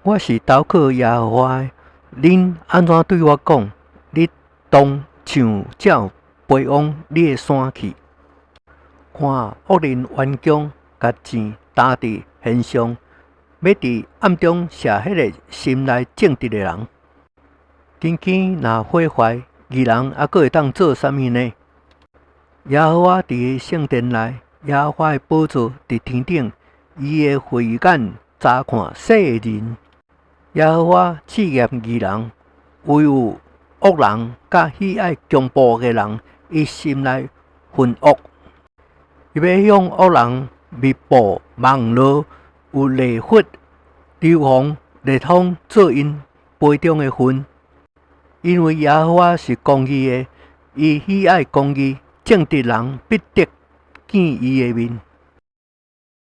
我是投靠耶和華的，恁按怎對我講？你當像鳥飛往你的山去。看惡人彎弓，共箭擔佇弦上，欲佇暗中射彼个心內正直的人。根基若毀壞，義人猶閣會當做啥物呢？耶和華佇伊聖殿內，耶和華的寶座佇天頂，伊的慧眼查看世人。耶和華試驗義人，唯有惡人佮喜愛強暴的人，伊心內恨惡。伊欲向惡人密布網羅，有烈火、硫磺、烈風做𪜶杯中的份。因為耶和華是公義的，伊喜愛公義，正直人必得見伊的面。